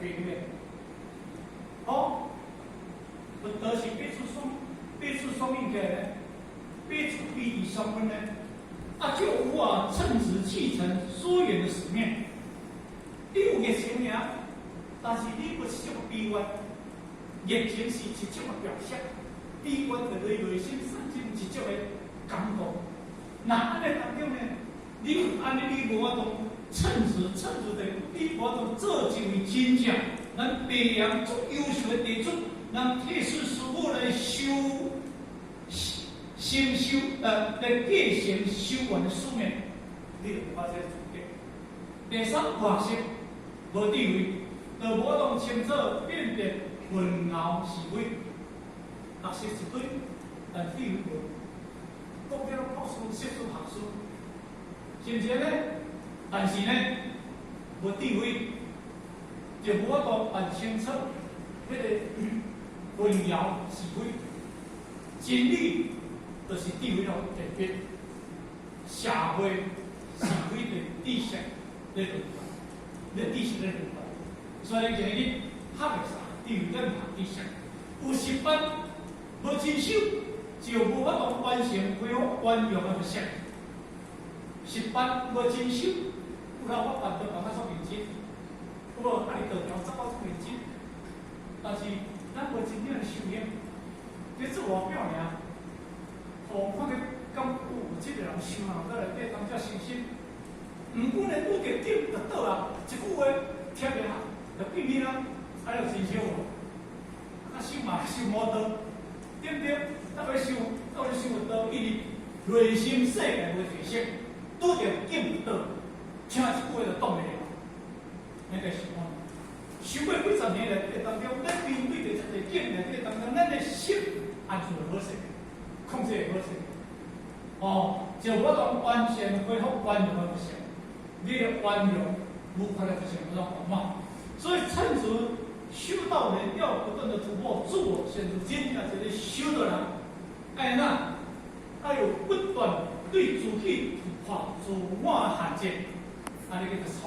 悲願。好，佛陀是彼此雙彼此雙命起來，彼此彼彼相分呢，啊，就無法稱職繼承疏遠的使命。你有熱情爾，但是你無這種悲願，熱情是一種的表象，悲願就你內心產生一種的感動。那按呢當中呢，你有按呢，你無法度稱職，稱職的，你無法度做一位真正咱培養足優秀的弟子，咱替師師母來修成修，來繼承修願的使命，你就無法這個資格。第三，學習無智慧，就無法度清楚辨別混淆是非。學習一堆，但智慧無。講起攏博士、碩士、學士，是毋是呢？但是呢，無智慧，就無法度辦清楚彼個混淆是非。真理就是智慧咯，代表社會是非的知識咧輪轉，咧知識咧輪轉。所以今日學的啥？智慧咱學知識，有習慣無真修，就無法度完成恢復圓融的佛性。習慣無真修，有啦，我辦道辦甲足認真，有無？啊，你道場走甲足認真，但是咱無真正的修行，你做外表爾，予看見敢有這個人修啊，在內底當遮誠心。毋過呢，拄著境就倒啊，一句話貼下就變去啦，啊，有真修無？啊，修嘛修無道，對毋對？啊，欲修，啊，欲修佛道，因為內心世界無提升，拄著境就倒，聽一句話就擋袂牢。那個是講，修過幾十年來底當中，咱面對著這個境內底當中，咱的心安住好勢，控制會好勢。哦，就無法度完全恢復圓融的佛性，你的圓融無可能實現嗰種圓滿。所以趁著修道人要不斷的突破自我，陷入真正一個修道人，愛那愛有不斷對自己突破自我限制，按呢叫做超。